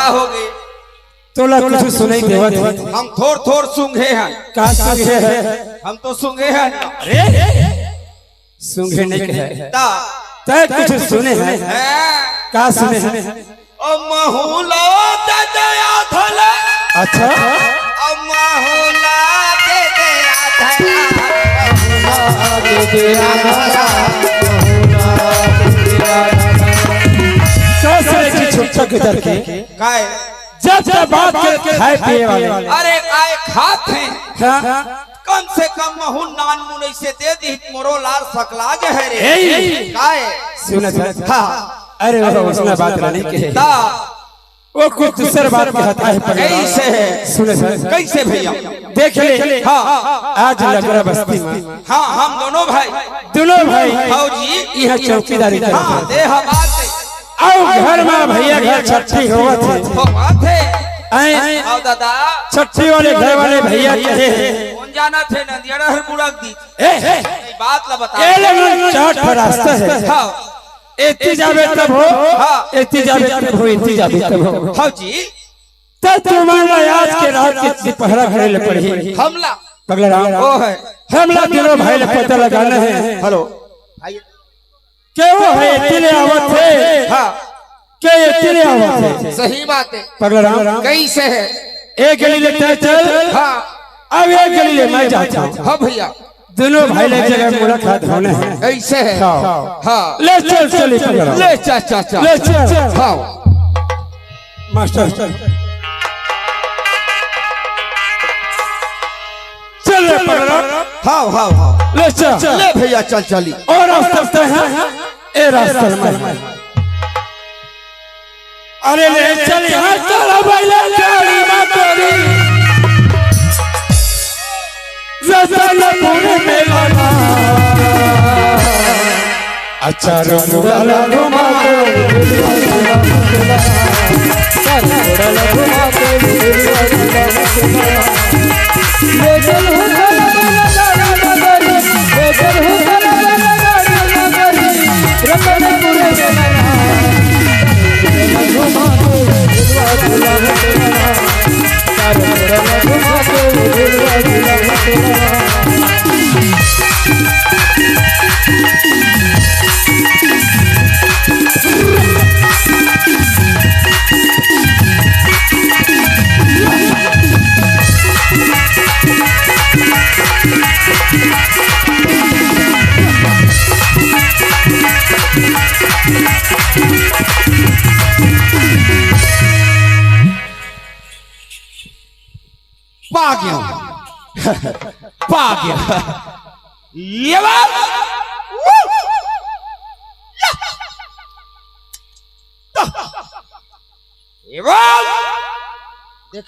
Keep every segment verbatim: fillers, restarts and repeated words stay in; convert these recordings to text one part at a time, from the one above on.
होगे। तोला कुछ सुनाई देवत हे? हम थोर थोर सूंघे हन। का सूंघे हस? हम तो सूंघे हन। अरे, सूंघे नहीं कहे। ता। तैं कुछ सुने हस? हैं? का सुने हस? ओ महूला दे दे आधा ले। अच्छा। ओ महूला दे दे आधा ले। महूला दे दे आधा ले। महूला दे दे आधा ले। का सुने कि छुट्टा किधर के? काय? जब तक बात कर खाए पिए वाले। अरे काय खात हे? हाँ? कम से कम महू नान मुनई से दे दी, मोरो लार सकला जे हे रे। ए! काय? सुन सर। हाँ। अरे वो उसने बात नहीं कहे। ता। वो कुछ दूसर बात कहत हे पगला। कैसे हे? सुन सर। कैसे भैया? देख ले। हाँ। आज लकड़ा बस्ती में। हाँ, हम दोनों भाई। दोनों भाई। हाँ जी। यहाँ चौकीदारी करत हे। हाँ, दे हम बात। अउ घर में भैया घर छट्ठी होवत हे। होवत हे। ऐं आओ दादा। छट्ठी वाले घर वाले भैया कहे हे। कौन जाना थे नंदियाड़ा हर बुड़क दी। ए, ए। बात ला बता। ए ले मन चार ठो रास्ता हे। हाँ। एती जाबे तब हो। हाँ। एती जाबे तब हो, एती जाबे तब हो। हाँ जी। त तुमन ला आज के रात के पहरा घरे ले पड़ही। हमला। पगला राम। ओ हे। हमला तीनों भाई ला पता लगाना हे। हेलो। भाई। के वो हे, एती ले आवत हे? हाँ। के एती ले आवत हे? सही बात हे। पगला राम। कैसे हे? एक गली ले तैं चल। हाँ। अब एक गली ले मैं जात हूँ। हाँ भैया। दोनों भाई ले जगह मुलाकात होना हे। ऐसे हे। हाँ। हाँ। ले चल, चल, पगला राम। ले चल, चल, चल। ले चल। हाँ। मास्टर। चल रे पगला। हाँ, हाँ, हाँ। ले चल। ले भैया, चल चली। और रास्ता हे? ए रास्ता में। अरे ले चल, हर चल भैया, गाड़ी ना तोरी। रतनपुर मेला ना। अचार मुड़ल घुमा के। पा गया। पा गया। ये बात। ये बात। देख।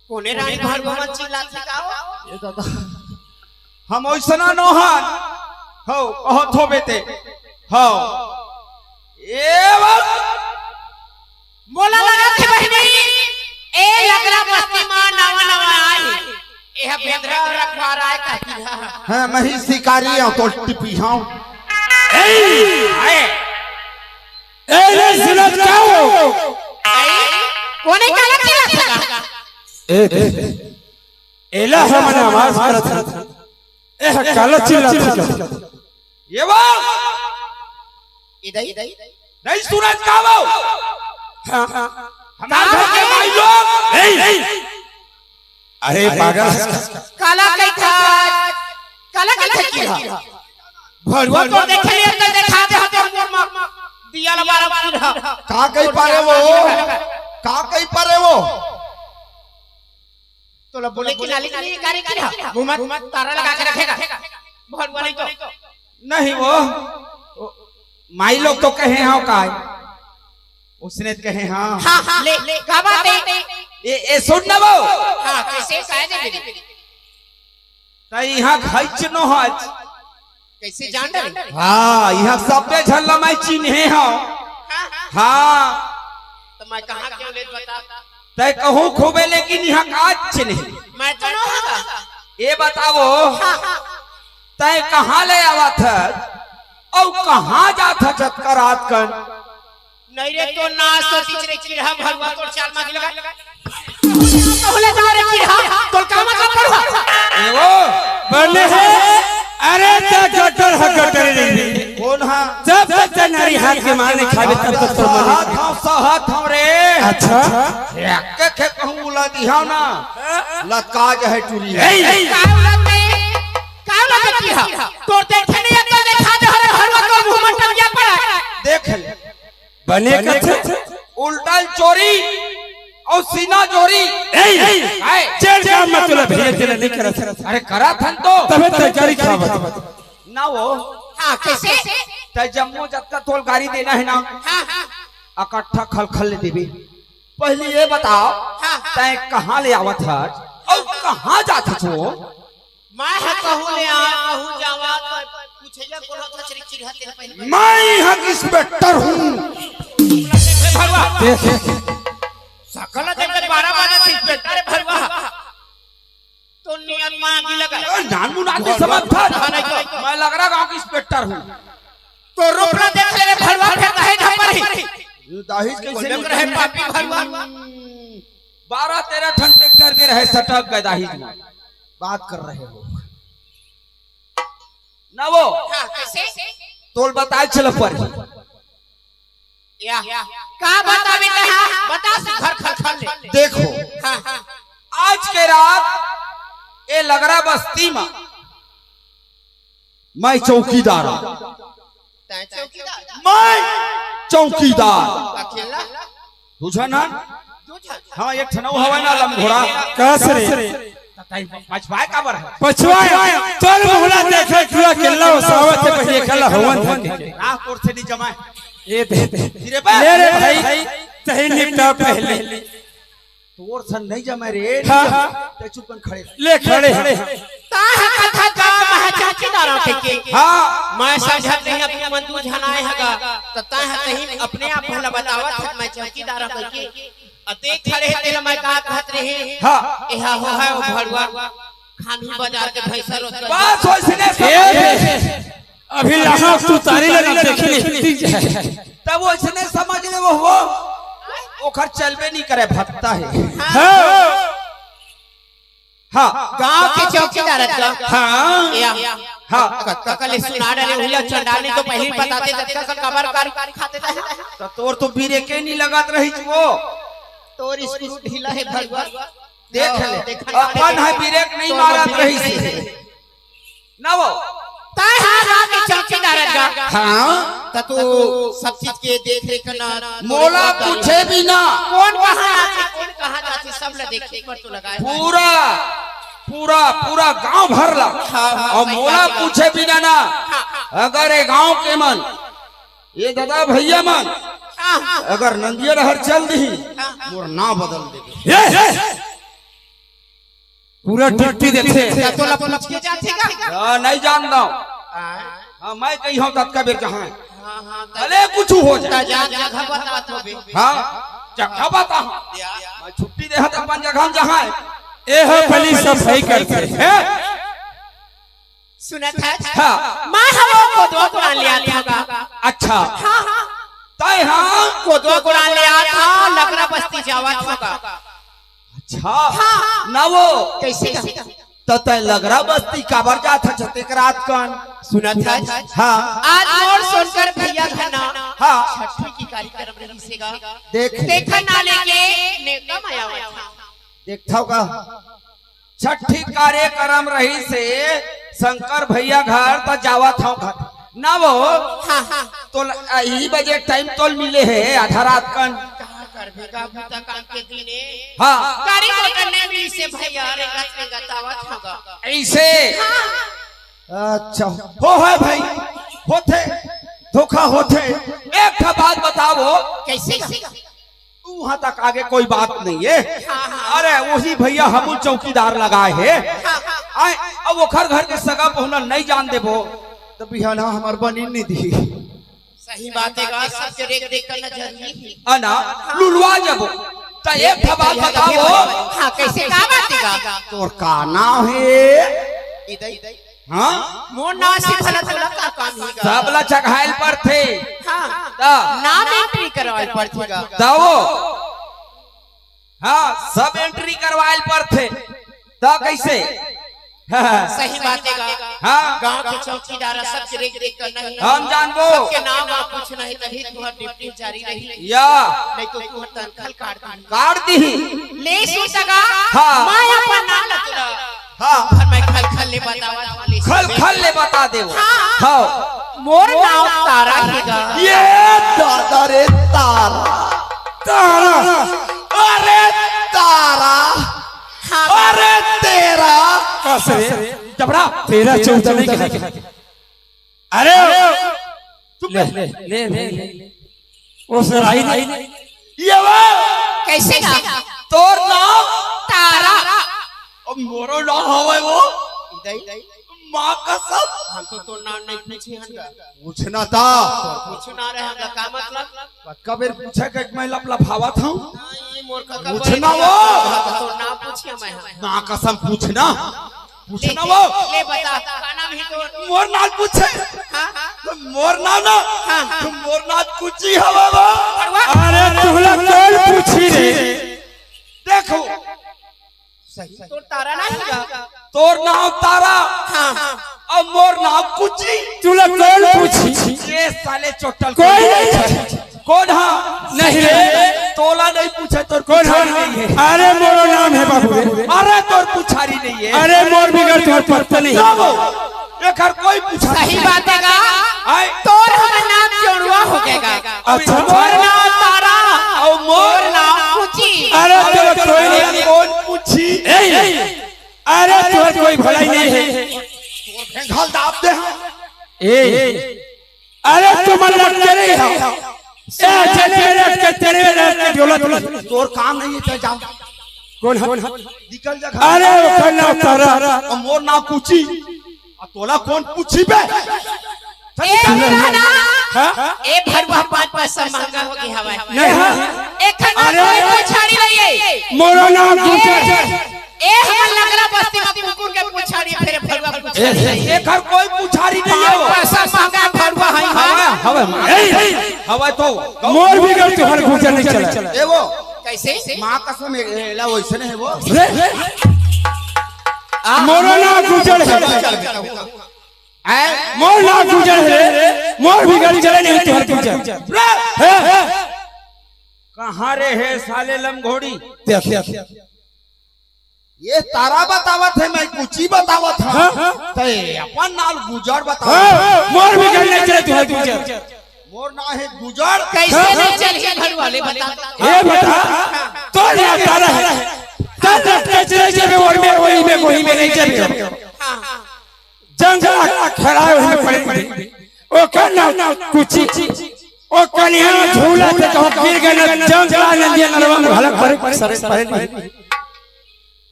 कोने रानी घर में चिल्लात हे का हो? ये दादा। हम ओइसना नोहन। हो, कहत होबे ते। हो। ए बात। मोला लगत हे बहिनी, ए लकड़ा बस्ती मा नवा नवा आए हे। ए बेंदरा रखवार आए का? हाँ, मैं ही शिकारी हूँ, तो टिपी हूँ। ए, ए, ए, रे सुनत का हो? कोने काला चिल्लात हे का? ए, ए, एला हमन आवाज करत हन। ए, काला चिल्लात हे का? ये बात। इधर, इधर। नहीं सुनत का वो? हाँ, हाँ। हमारे घर के भाई लोग। नहीं, नहीं। अरे पागल। काला कहिथा, काला कहिथा की हा? भड़वा तो देखे लिया तो देखा दे हते हम लोग मा-, दिया ला बारा की हा। का कहि पारे वो? का कहि पारे वो? तोला बोले कि नाली नाली गाड़ी की हा? मुंह मा ताला लगा के रखेगा। भड़वा नहीं तो। नहीं वो, वो माई लोग तो कहे हाँ काय, उसने तो कहे हाँ। हाँ, हाँ, ले, का बात हे? ए, ए, सुन ना वो। हाँ, कैसे कह दे मेरी? त इहाँ खइच नो हच। कैसे जान डरे? हाँ, इहाँ सबे झन ला मैं चिन्हे हूँ। हाँ, हाँ। हाँ। तो मैं कहाँ क्यों ले बता? तै कहूँ खूबे, लेकिन इहाँ काच नहीं। मैं तो नो हूँ। ये बताओ, हाँ, हाँ। तै कहाँ ले आवत हच अउ कहाँ जात हच अतका रात कन? नहीं रे, तो ना सोचिस रे चिरहा भरुआ, तोर चाल मांगे लगा। कहूँ ले जा रे चिरहा, तोर का मतलब भरुआ? ए वो, बने हे। अरे त गटर ह, गटर नहीं रे। कौन हा? जब तक ते नारी हाथ के माने खावे तब तक तो मरे। सहत हूँ, सहत हूँ रे। अच्छा। के खे कहूँ उला दिहा ना। लतका जे है टूरी। ए, ए। का उला दे? का उला दे चिरहा? तोर देखे नहीं है तो देखा दे हरे भरुआ तोर मुँह में टंगिया पड़ा। देख ले। बने कथे। उल्टा चोरी अउ सीना जोरी। ए, ए, ए। जेल का मतलब हे, तेला नहीं करत। अरे करत हन तो। तबे त गारी खावत। ना वो। हाँ, कैसे? तैं जम्मो जतका तोल गारी देना हे ना, हाँ, हाँ। अकट्ठा खलखल ले देबे। पहली ये बताओ, हाँ, हाँ। तैं कहाँ ले आवत हस अउ कहाँ जात हस वो? मैं ह कहूँ ले आ, कहूँ जावा, तो पूछइया कोनो तो चरिक चिरहा तेरे पहले। मैं यहाँ इंस्पेक्टर हूँ। भरुआ। देख। सकल देख के बारह बारह से इंस्पेक्टर है भरुआ। तो नियत मांगी लगा। ए, नान मुनादी समझ था। हाँ, नहीं तो। मैं लग रहा गाँव के इंस्पेक्टर हूँ। तो रुपना देख ले रे भरुआ, फिर दहेज हम पर ही। दहेज कैसे बोले नहीं रहे पापी भरुआ। बारह तेरह ठन ट्रैक्टर के रहे सटक गए दहेज में। बात कर रहे हो ना वो? हाँ, कैसे? तोल बताए चल पर। या। का बतावे ते, हाँ? बता से घर खल खल ले। देखो, हाँ, हाँ। आज के रात ए लगरा बस्ती में मैं चौकीदार हूँ। तैं चौकीदार? मैं चौकीदार। अकेला? दूझा ना? दूझा। हाँ, एक ठन अउ हवय ना लमघोड़ा। कस रे? पछवाय काबर है? पछवाय। तोर मुहला देखे, तू अकेला ओसावत हे, पहिले अकेला होवन थे। राह तोर से नहीं जमाए। ए दे। धीरे बा। ले रे भाई, तही निपटा पहले। तोर सन नहीं जमाए रे। हाँ, हाँ। ते चुपन खड़े। ले खड़े। ता ह कथा का महा चौकीदार के। हाँ। मैं समझत नहीं, अपन मन दू झन आए हगा। त ता ह कहीं अपने आप भला बतावत है, मैं चौकीदार हूँ के। अते खड़े हे, तेला मैं का कहत रहे? हाँ। एहा हो है ओ भड़ुआ, खानू बाजार के भैंसा रोज का बस वैसने ए, समझ। अभी लहा तू तारी लगा देखे नहीं। तब वैसने समझ ले वो, वो ओखर चलबे नहीं करे, भत्ता है। हाँ। हाँ। गांव के चौकीदार का। हाँ। या। हाँ। कतका कले सुना डाले, उहिला चंडाल नहीं तो पहली बताते जब तक कबर कर खाते थे। तो तोर तो बीरे के नहीं लगात रही वो। तोर स्क्रू ढीला है भड़ुआ। देख ले। देख ले। अपन है ब्रेक नहीं मारत रही से। ना वो। तय हा गांव के चौकीदार का। हाँ। त तू सब चीज के देख रेख करना। मोला पूछे बिना। कौन कहाँ आथे, कौन कहाँ जाथे, सब ला देखे बर तो लगाए। पूरा, पूरा, पूरा गांव भर ला। हाँ, हाँ, और सही मोला बात है। पूछे बिना ना, हाँ, हाँ। अगर ये गांव के मन, ये दादा भैया मन, हाँ, हाँ। अगर नंदिया डहर चल दिही, हाँ, हाँ। मोर नाम बदल देबे। ये, ये। पूरा ड्यूटी देथे। त तोला पूछ के जाथे का? हाँ, नहीं जानता हूँ। हाँ। हाँ, मैं कही हूँ ततका बेर जहाँ है। हाँ, हाँ, त भले कुछ हो जाए। त जा, जगह बतात होबे। हाँ, जगह बता हूँ। या। मैं छुट्टी दे हत अपन जगह में जहाँ है। ए हो, पहली सफाई करथे। हैं? सुनत है? हाँ। मैं हवो कोदवा कुड़ान ले आत हूँ का। अच्छा। हाँ, हाँ। तय हाँ। कोदवा कुड़ान ले आत हूँ, लगरा बस्ती जावत हूँ का। अच्छा। हाँ। ना वो। कैसे? त तय लगरा बस्ती काबर जात हस छत्ते के रात कन? सुनत हस? हाँ। आज मोर सोनकर भैया घर ना हाँ। छठी की कार्यक्रम रहिसे गा। देख। देखन आने के नेवता म आवत हंव। देखथव का? छठी कार्यक्रम रहिसे शंकर भैया घर त जावत हंव घर। ना वो। हाँ, हाँ। तोल, आ, इही बजे टाइम तोल मिले हे, आधा रात कन। का करबे गा, बूता काम के दिन ए। हाँ। गाड़ी मोटर नहीं मिलिसे भैया, रेंगत रेंगत आवत हंव गा। ऐसे? हाँ। अच्छा, हो है भाई, होथे, धोखा होथे। एक ठा बात बताओ। कैसे गा? उहाँ तक आगे कोई बात नहीं है। हाँ, हाँ। अरे, वही भैया हमू चौकीदार लगाए हे। हाँ, हाँ। आए, अब ओखर घर के सगा पहुना नहीं जान देबो, त बिहाना हमर बनी नहीं दी। सही बात है गा, सबके रेख देख करना जरूरी है। है ना? लुलवा जबो। त एक ठा बात बताओ। हाँ, कैसे, का बात है गा? तोर का नाम है? इदई। हाँ? मोर नाव से भला तोला का काम हे गा? सब ला चघायल परथे। हाँ। त? नाम एंट्री करवायल परथे गा। त वो? हाँ, सब एंट्री करवायल परथे। त कइसे? सही बात हे गा। हाँ। गांव के चौकीदार सबके रेख देख करना हे। हम जानबो। सबके नाम वाम पूछना हे, तभी तुहर ड्यूटी जारी रही। या। नहीं तो तुहर तनखा काट दिही। काट दिही। ले सुन त गा। हाँ। मैं अपन नाम ल तोला। हाँ। पर मैं खल खल ले बतावत हंव, ले सुन। खल खल ले बता देवो। हाँ। हाँ। मोर नाम तारा हे गा। ये दादा रे तारा। तारा। अरे तारा। हाँ। अरे तेरा। कस रे? जबड़ा। तेरा चौदह नहीं कहा। अरे, चुप ले, कर। ले, ले, ले, ले। वो सर आई नहीं। ये वो। कइसे गा? तोर नाम? तारा। अब मोरो नाम हवय वो। इधर। माँ कसम। हम तो तोर नाम नहीं पूछे हन गा। पूछना था। पूछना रहे हमला का मतलब? कतका बेर पूछे के मैं लपलफावत हूँ। हाँ, ये मोर कका पूछना बड़े वो। हाँ, तो नाम पूछिया मैं, हाँ। माँ कसम पूछना। पूछना ले, वो। ले बता, का नाम हे तोर? मोर नाम पूछे। हाँ, हाँ। तो मोर नाम ना। हाँ, हाँ। तो मोर नाम कुची हवा वो। अरे तुहला कोन पूछी रे? देखो। सही, तोर तारा नहीं गा। तोर नाम तारा। हाँ। अब मोर नाम कुची। तुला कोन पूछी? ये साले चोटल कोई नहीं। कोन हा? नहीं रे। तोला नहीं पूछे, तोर कोन हा? पूछा नहीं है। अरे मोरो नाम हे बाबू रे। अरे तोर पुछारी नहीं है। अरे मोर बिगर तोर पत्ता नहीं। ना वो, एकर कोई पुछारी सही नहीं। बात हे गा। आय। तोर हमर नाम जोड़वा हो गए गा। अच्छा। मोर नाम तारा। और मोर नाम कुची। अरे तोर कोई नहीं। कोन पूछी? ए, ए, अरे तोर कोई भलाई नहीं है। घाल दाब दे हम। ए, अरे तुम लटके नहीं हो। ए, चले लटके, चले लटके, डोलत नहीं। तोर काम नहीं है, चल जाओ। कोन हा? निकल जा घर। अरे, वो कोन नाम तारा। और मोर नाम कुची। आ तोला कोन पूछी बे? चल ए निकल। दादा। हाँ? ए भरुआ पाँच पैसा महंगा हो गया हवा। नहीं। ए खन्ना अरे। कोई पुछारी नहीं है। मोरो नाम ए। गुजर। ए, हमर लंगरा बस्ती म कुकुर के पुछारी फेर भरुआ पुछारी ए, नहीं। एकर कोई पुछारी नहीं है वो। पैसा महंगा भरुआ है, हवा, हाँ। हवा, ए, हवा तो मोर बिगर तोहर गुजर नहीं चला। ए वो, कैसे? माँ कसम, ए, एला वैसे नहीं है वो। रे, आ, मोरो ना गुजर है। ए? मोर ना गुजर है, मोर बिगर चले नहीं तोहर गुजर। रे, हे, हे। कहाँ रे हे साले लमघोड़ी? देख, देख। ये तारा बतावत है, मैं कुची बतावत हूँ। हाँ, हाँ। ते अपन नाल गुजर बतावत हाँ, है। मोर भी घर नहीं चले, तू है गुजर। मोर ना है गुजर। कैसे हाँ, नहीं हाँ। चले घर वाले बता। ये बता, तो ये तारा है। तारा कैसे नहीं चले, और मैं वही में, वही में नहीं चले। हाँ, हाँ। जंगला खड़ा है, उसमें पड़े पड़े। ओ कन्या कुची, ओ कन्या झूला से कहूँ गिर गए ना, जंगला नदिया नरवा में भलक पड़े, पड़े, पड़े, पड़े।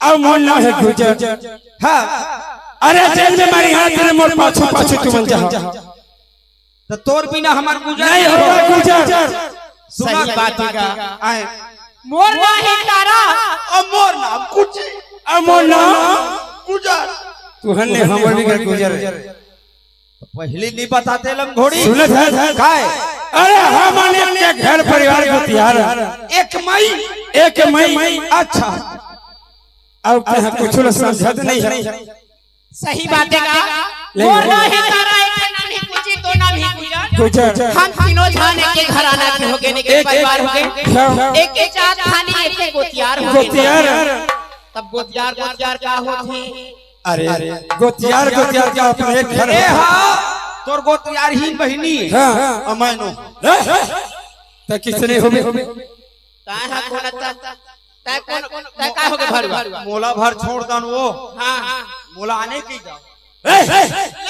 अब मोर ना है गुजर। हाँ। अरे जेल में मारी हाथ तेरे मोर पाछू, पाछू तू मन जा। तो तोर बिना हमार गुजर नहीं होगा गुजर। सुना सही बात है का? आए। मोर ना है तारा। अब मोर नाम कुची। अब मोर नाम गुजर। तू हन्ने हमर भी घर गुजर। पहली नहीं बताते लंगोड़ी। सुनत है? काय? अरे हमन एक के घर परिवार को तिहार। एक मई। एक मई। अच्छा। अब कहाँ कुछ लोग समझत नहीं है। सही बात है का? ले। मोर ना है तारा, एक नाम ही पूछी, दो नाम ही गुजर। गुजर। हम तीनों जाने के घराना के हो गए, एक एक परिवार हो गए। हाँ। एक एक जात खानी, एक एक गोतियार हो गए। गोतियार। तब गोतियार, गोतियार का होत है? अरे, गोतियार, गोतियार का अपने एक घर ए हो। हाँ, तोर गोतियार ही बहिनी। हाँ। अमैनो। त किसने हो बे? काय हा कोन त? तै कोन, तै का हो गे भरुआ? मोला भर छोड़ दन वो। हाँ। मोला आने की जा। ए, ए,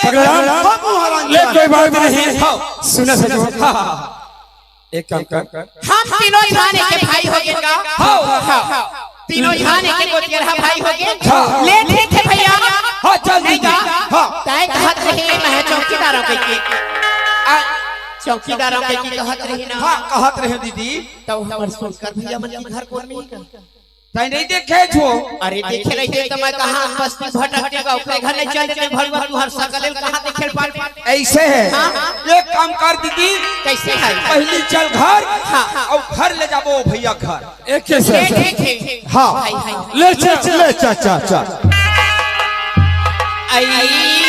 पगला, हम हरान ले, कोई बात नहीं। हाँ। सुना सको। हाँ, हाँ, हाँ। एक काम कर। हम तीनों जाने के भाई हो गए का? हाँ। हाँ। तीनों जाने के गोतियरहा भाई हो गए। हाँ। ले ठीक है भैया। हाँ, चल नहीं दीदी। का? हाँ। तै कहत रहे मैं चौकीदारों के की। आ, चौकीदारों के की कहत रहे ना। हाँ, कहत रहे दीदी। तो हमर सुनकर भैया मन के घर कोन में ही का? तैं नहीं देखे छो? अरे देखे रहिते त मैं कहाँ बस्ती भटक के ओकरे घर नहीं चल देते भड़ुआ, तुहर सकल ल कहाँ देखे पाते? ऐसे है। हाँ, हाँ। एक काम कर दीदी, कैसे है? पहली चल घर, हाँ। और घर ले जाबो भैया घर। एक कैसे? ठीक, ठीक, ठीक। हाँ। हाय, हाय। ले चल, ले चल, चल, चल। आई।